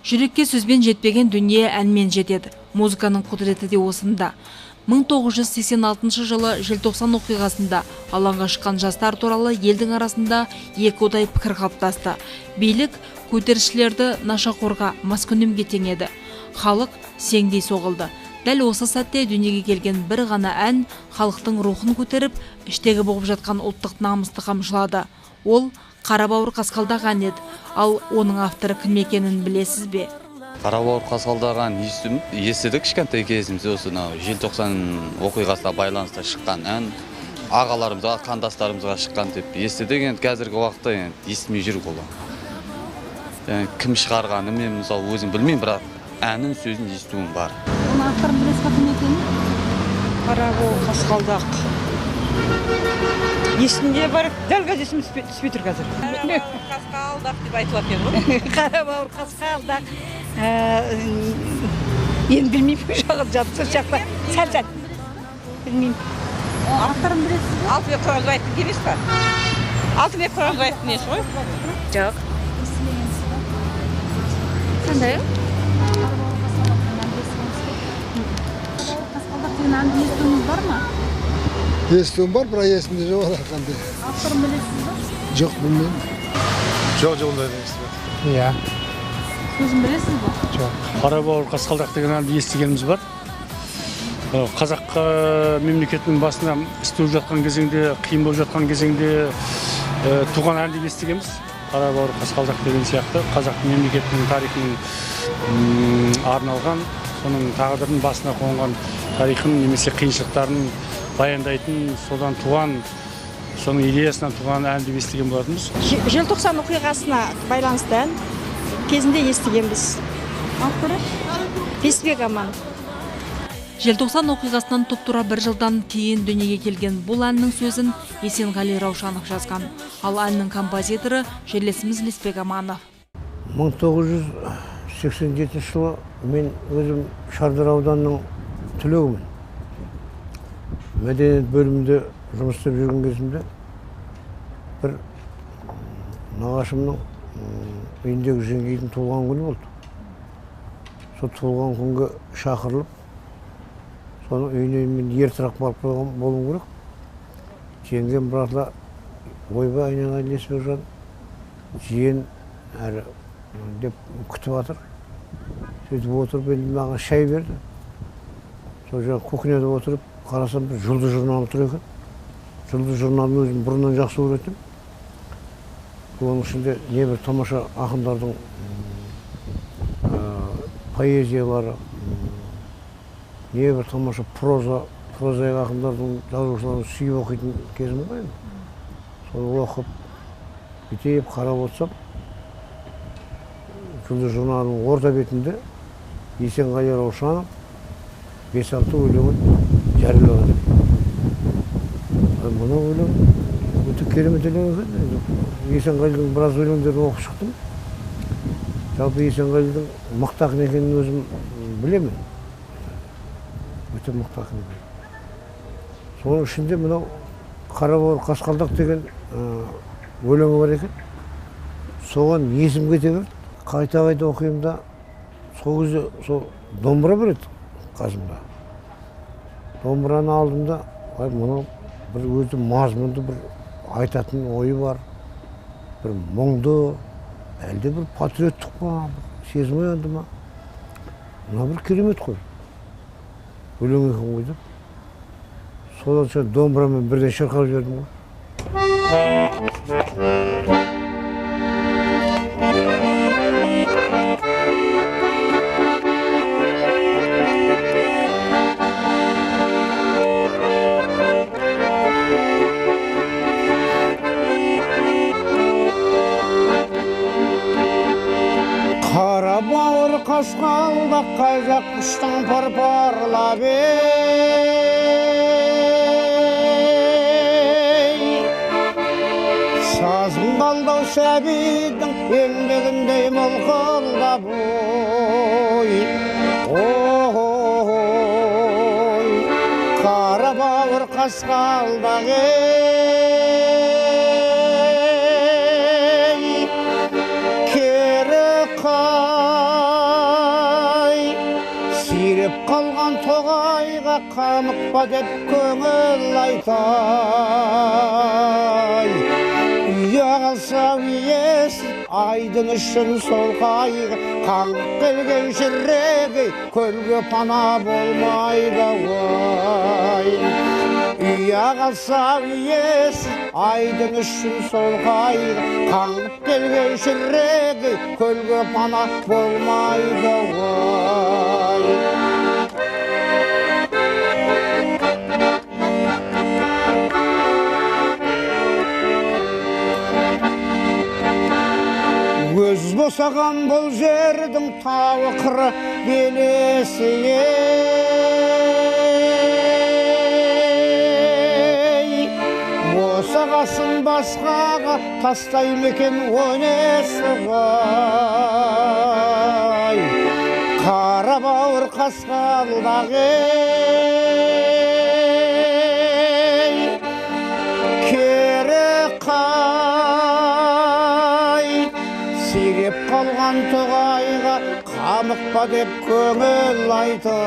Жүрекке сөзбен жетпеген дүние әнмен жетеді. Музыканың құдіреті де осында. 1986 жылы желтоқсан оқиғасында алаңға шыққан жастар туралы елдің арасында екі ұдай пікір қалыптасты. Билік көтерілісшілерді нашақорға, маскүнемге теңеді. Халық сеңдей соғылды. Дәл осы сәтте дүниеге келген бір ғана ән халықтың рухын көтеріп, іштегі бұғып жатқан ұлттық намысты қамшылады. Ол «Қара бауыр қасқалдақ» ән еді. Ал оның авторы кім екенін білесіз бе? «Қара бауыр қасқалдақ» ән естідік кішкентай кезімізде, осы желтоқсан оқиғасына байланысты шыққан ән, ағаларымызға, қандастарымызға шыққан деп естідік. Енді қазіргі уақытта енді естімей жүрік ол. Кім шығарғанын мен мысалы өзім білмеймін, бірақ әнін сөзін естуім бар. Оның авторын білесіз бе, кім екенін? «Қара бауыр қасқалдақ». Есімде бар, дәл қазір есіме түспей тұр қазір. «Қара бауыр қасқалдақ» деп айтылады екен ғой. «Қара бауыр қасқалдақ». Енді білмеймін, жағып жатып сол жақта сәл-сәл. Білмеймін. Авторын білесіз бе? Алтынбек Қорғанбаевтың емес па? Алтынбек Қорғанбаевтың несі ғой? Жоқ. Қандай? «Қасқалдақ» деген әнді естуіңіз бар ма? Естуім бар, бірақ есімде жоқ қандай. Авторын білесіз бе? Жоқ, білмеймін. Жоқ, жоқ, ондай естімедім. Иә. Сөзін білесіз бе? Жоқ. «Қара бауыр қасқалдақ» деген әнді естігеніміз бар. Қазақ мемлекетінің басына іс туып жатқан кезеңде, қиын болып жатқан кезеңде туған ән деп естігенбіз. «Қара бауыр қасқалдақ» деген сияқты қазақ мемлекетінің тарихының арналған, соның тағдырын, басына қонған тарихын немесе қиыншылықтарын баяндайтын, содан туған, соның идеясынан туған ән деп естіген болатынбыз. Желтоқсан оқиғасына байланысты ән кезінде естігенбіз. Авторы? Лесбек Аманов. Желтоқсан оқиғасынан тұп-тура бір жылдан кейін дүниеге келген бұл әннің сөзін Есенғали Раушанов жазған. Ал әннің композиторы жерлесіміз Лесбек Аманов. 1987 жылы мен өзім Шардара ауданының түлегімін. Мәдениет бөлімінде жұмыс істеп жүрген кезімде бір нағашымның үйіндегі жеңгейдің туылған күні болды. Сол туылған күнге шақырылып, соның үйіне мен ертерек барып қойған болуым керек. Жеңгем біратла, ойбай, айналайын Лесбекжан, жиен әрі деп күтіп жатыр. Сөйтіп отырып енді маған шай берді. Сол жаңа кухняда отырып қарасам, бір «Жұлдыз» журналы тұр екен. «Жұлдыз» журналын өзім бұрыннан жақсы көретінмін. Оның ішінде небір тамаша ақындардың поэзиялары, небір тамаша проза, прозаик ақындардың, жазушылардың сүйіп оқитын кезім ғой енді. Соны оқып, бүйтіп қарап отырсам, «Жұлдыз» журналының орта бетінде Есенғали Раушанов 5-6 өлеңін жариялаған екен. Мына өлең өте керемет өлең екен. Есенғалидың біраз өлеңдерін оқып шықтым. Жалпы Есенғалидың мықты ақын екенін өзім білемін. Өте мықты ақын екен. Соның ішінде мынау «Қара бауыр қасқалдақ» деген өлеңі бар екен. Соған есім кете берді. Қайта-қайта оқимын да, сол кезде сол домбыра бар еді қасымда. Домбыраны алдым да, ай, мынау бір өзі мазмұнды бір айтатын ойы бар, бір мұңды, әлде бір патриоттық па, сезім оянды ма? Мына бір керемет қой. Өлең екен ғой деп. Содан соң домбырамен бірден шырқап жібердім ғой. Қара бауыр қасқалдақ, қай жақ құштың пыр-пырлап ей. Сазың қалдау сәбидің еңбегіндей мылқылдап ой. Ой, қара бауыр қасқалдақ ей. Кері қайт. қамықпа деп көңіл айтай. Үйе қалса иесіз айдын үшін сол қайғы, қаңғып келген жүрегі көлге пана болмайды ой. Үйе қалса иесіз айдын үшін сол қайғы, қаңғып келген жүрегі көлге пана болмайды ой. Өз босаған бұл жердің тауы қыры белесі ей. Босағасын басқаға тастай мекен онесі ғой. Қара бауыр қасқалдақ ей, кері қай, сиреп қалған тоғайға қамықпа деп көңіл айтай.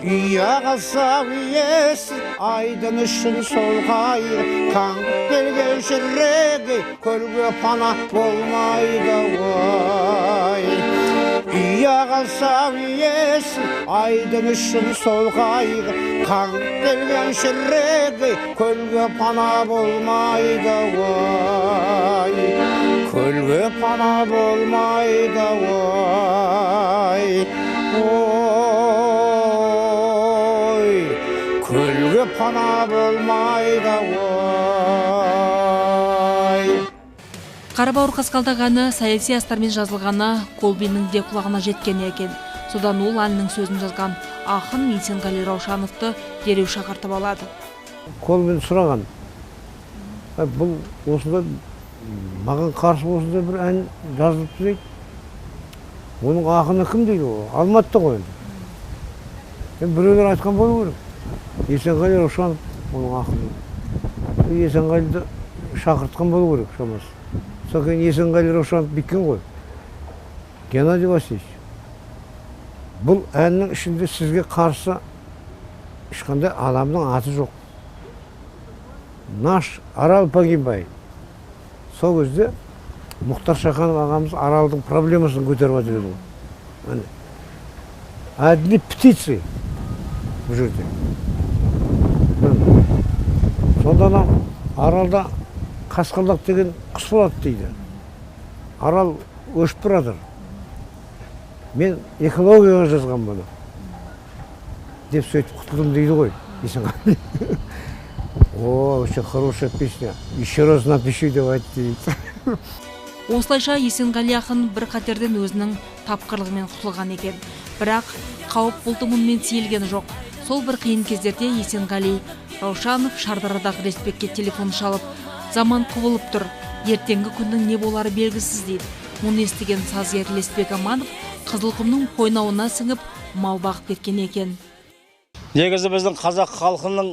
Үйе қалса иесіз айдын үшін сол қайғы, қаңғып келген жүрегі көлге пана болмайды ой. Үйе қалса иесіз айдын үшін сол қайғы, қаңғып келген жүрегі көлге пана болмайды ой. Көлге пана болмайды ой. Ой, көлге пана болмайды ой. Қарабауыр қасқалдақ әні саяси астармен жазылғаны Колбиннің де құлағына жеткен екен. Содан ол әннің сөзін жазған ақын Есенғали Раушановты дереу шақыртып алады. Колбин сұраған, бұл осындай маған қарсы осындай бір ән жазылыпты дейді. Оның ақыны кім дейді ол? Алматыда ғой енді. Енді біреулер айтқан болу керек. Есенғали Раушанов оның ақыны. Есенғалиді шақыртқан болу керек шамасы. Содан кейін Есенғали Раушанов біткен ғой. Геннадий Васильевич, бұл әннің ішінде сізге қарсы ешқандай адамның аты жоқ. Наш Арал погибает. Сол кезде Мұхтар Шаханов ағамыз Аралдың проблемасын көтеріп жатыр еді ғой. Одни птицы бұл жерде. Сонда анау Аралда қасқалдақ деген құс болады дейді. Арал өшіп баратыр. Мен экологияға жазған бұны деп сөйтіп құтылдым дейді ғой Есенғали. О, очень хорошая песня. Еще раз напиши деп айтты дейді. Осылайша Есенғали ақын бір қатерден өзінің тапқырлығымен құтылған екен. Бірақ қауіп бұлты мұнымен сейілген жоқ. Сол бір қиын кездерде Есенғали Раушанов Шардарадағы Лесбекке телефон шалып, заман құбылып тұр, ертеңгі күннің не болары белгісіз дейді. Мұны естіген сазгер Лесбек Аманов Қызылқұмның қойнауына сіңіп мал бағып кеткен екен. Негізі біздің қазақ халқының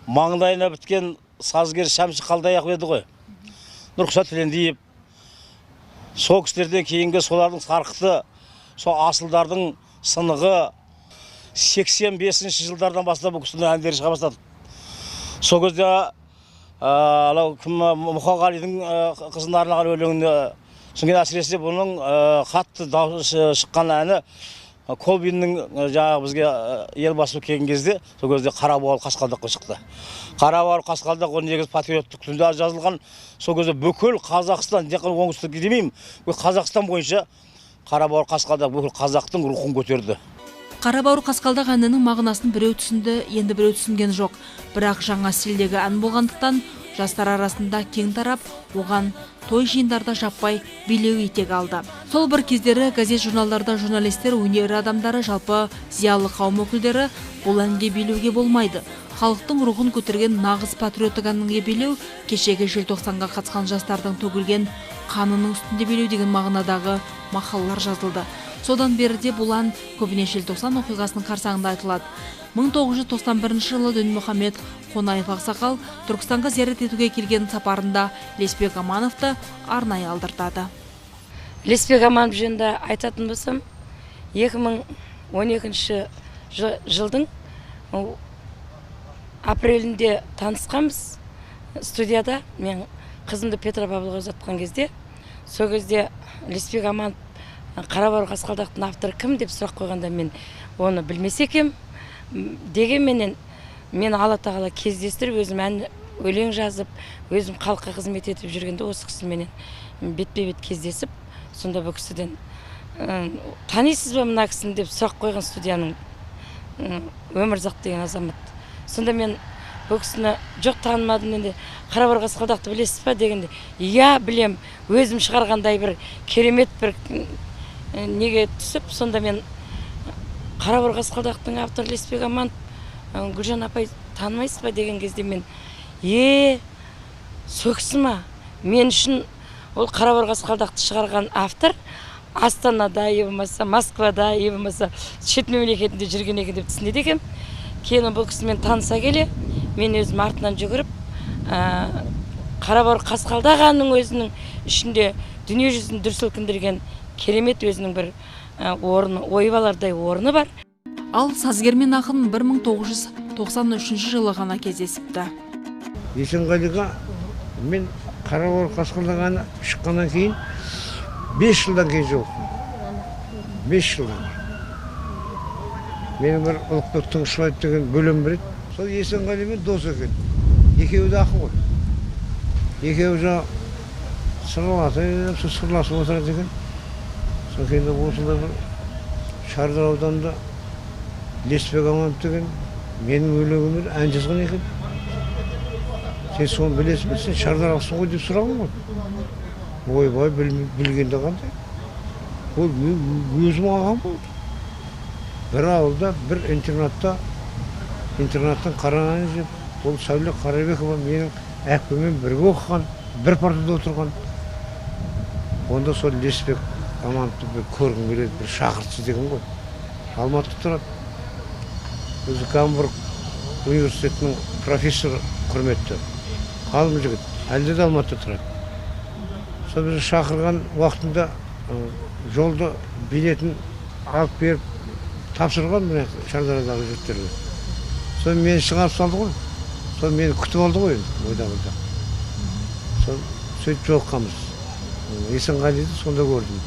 маңдайына біткен сазгер Шәмші Қалдаяқов еді ғой. Нұрқұса Тілендиев, сол кісілерден кейінгі солардың сарқыты, сол асылдардың сынығы 85 жылдардан бастап бұл кісінің әндері шыға бастады. Сол кезде Мұқағалидың қызына арнаған өлеңіне, содан кейін әсіресе бұның қатты дауысы шыққан әні Колбиннің жаңағы бізге елбасы келген кезде, сол кезде Қарабауыр қасқалдаққа шықты. Қарабауыр қасқалдақ ол негізі патриоттық түрде жазылған. Сол кезде бүкіл Қазақстан, тек қана оңтүстік демеймін, бүкіл Қазақстан бойынша Қарабауыр қасқалдақ бүкіл қазақтың рухын көтерді. Қарабауыр қасқалдақ әнінің мағынасын біреу түсінді, енді біреу түсінген жоқ. Бірақ жаңа стильдегі ән болғандықтан жастар арасында кең тарап, оған той жиындарда жаппай билеу етек алды. Сол бір кездері газет журналдарда журналистер, өнер адамдары, жалпы зиялы қауым өкілдері бұл әнге билеуге болмайды. Халықтың рухын көтерген нағыз патриоттық әнге билеу кешегі желтоқсанға қатысқан жастардың төгілген қанының үстінде билеу деген мағынадағы мақалалар жазылды. Содан бері де бұл ән көбіне желтоқсан оқиғасының қарсаңында айтылады. 1991 жылы Дінмұхамед Қонаев ақсақал Түркістанға зиярат етуге келген сапарында Лесбек Амановты арнайы алдыртады. Лесбек Аманов жөнінде айтатын болсам, 2000 2012 жылдың апрелінде танысқанбыз студияда. Мен қызымды Петропавлға ұзатқан кезде, сол кезде Лесбек Аманов Қарабауыр қасқалдақтың авторы кім деп сұрақ қойғанда, мен оны білмесе екем. Дегенменен мен Алла тағала кездестіріп, өзім ән өлең жазып, өзім халыққа қызмет етіп жүргенде осы кісіменен бетпе-бет кездесіп, сонда бұл кісіден танисыз ба мына кісіні деп сұрақ қойған студияның Өмірзақ деген азамат. Сонда мен бұл кісіні жоқ танымадым. Енді Қарабауыр қасқалдақты білесіз ба дегенде, иә білем, өзім шығарғандай бір керемет бір неге түсіп, сонда мен Қарабауыр қасқалдақтың авторы Лесбек Аманов, Гүлжан апай танымайсыз ба деген кезде мен сол кісі ма? Мен үшін ол Қарабауыр қасқалдақты шығарған автор Астанада, е болмаса Москвада, е болмаса шет мемлекетінде жүрген екен деп түсінеді екенмін. Кейін бұл кісімен таныса келе, мен өзім артынан жүгіріп, Қарабауыр қасқалдақ әнінің өзінің ішінде дүние жүзін дүр сілкіндірген керемет өзінің бір орны, ойып алардай орны бар. Ал сазгер мен ақын 1993 жылы ғана кездесіпті. Есенғалиға мен Қарабауыр қасқалдақ әні шыққаннан кейін 5 жылдан кейін жолықтым. 5 жылдан кейін. Менің бір Ұлықбек Тұңғышбаев деген бөлем бар еді. Сол Есенғалимен дос екен. Екеуі де ақын ғой. Екеуі жаңа сырласып, сырласып отырады екен. Сол кейін осында бір Шардара ауданында Лесбек Аманов деген менің өлеңіме ән жазған екен. Сен соны білесің бе, сен шардаралықсың ғой деп сұраған ғой. Ойбай, білгенде қандай? Ол өзім ағам болды. Бір ауылда, бір интернатта, интернаттың қара нанын жеп, ол Сәуле Қарабекова менің әпкеммен бірге оқыған, бір партада отырған. Онда сол Лесбек Амановты бір көргім келеді, бір шақыртшы деген ғой. Алматыда тұрады. Өзі Гамбург университетінің профессоры, құрметті ғалым жігіт, әлде де Алматыда тұрады. Сол бізді шақырған уақытында жолды билетін алып беріп тапсырған мына Шардарадағы жігіттерге. Сол мені шығарып салды ғой. Сол мені күтіп алды ғой енді ойдағыда. Сол сөйтіп жолыққанбыз. Есенғалиді сонда көрдім.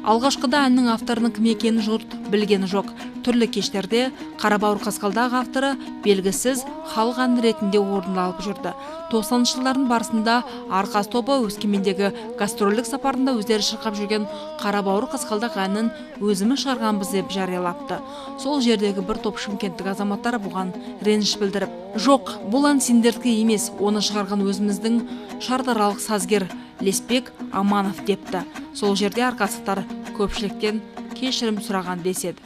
Алғашқыда әннің авторының кім екенін жұрт білгені жоқ. Түрлі кештерде Қарабауыр қасқалдақ авторы белгісіз халық әні ретінде орындалып жүрді. 90-шы жылдардың барысында Арқас тобы Өскемендегі гастрольдік сапарында өздері шырқап жүрген Қарабауыр қасқалдақ әнін өзіміз шығарғанбыз деп жариялапты. Сол жердегі бір топ шымкенттік азаматтар бұған реніш білдіріп, жоқ, бұл ән сендердікі емес, оны шығарған өзіміздің шардаралық сазгер Лесбек Аманов депті. Сол жерде арқастықтар көпшіліктен кешірім сұраған деседі.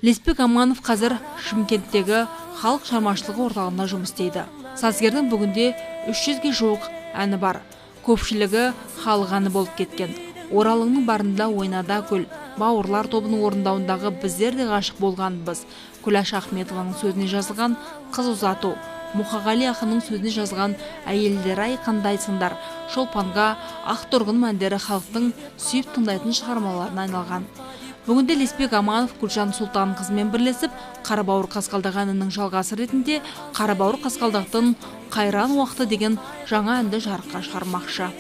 Лесбек Аманов қазір Шымкенттегі халық шығармашылығы орталығында жұмыс істейді. Сазгердің бүгінде 300-ге жуық әні бар. Көпшілігі халық әні болып кеткен. Оралыңның барында ойнада күл, бауырлар тобының орындауындағы біздер де ғашық болғанбыз. Күләш Ахметованың сөзіне жазылған Қыз ұзату, Мұқағали ақынның сөзіне жазылған Әйелдер ай қандайсыңдар, Шолпанға, Ақтұрғын әндері халықтың сүйіп тыңдайтын шығармаларына айналған. Бүгінде Лесбек Аманов Гүлжан Сұлтанқызымен бірлесіп, Қарабауыр қасқалдақ әнінің жалғасы ретінде Қарабауыр қасқалдақтың қайран уақыты деген жаңа әнді жарыққа шығармақшы.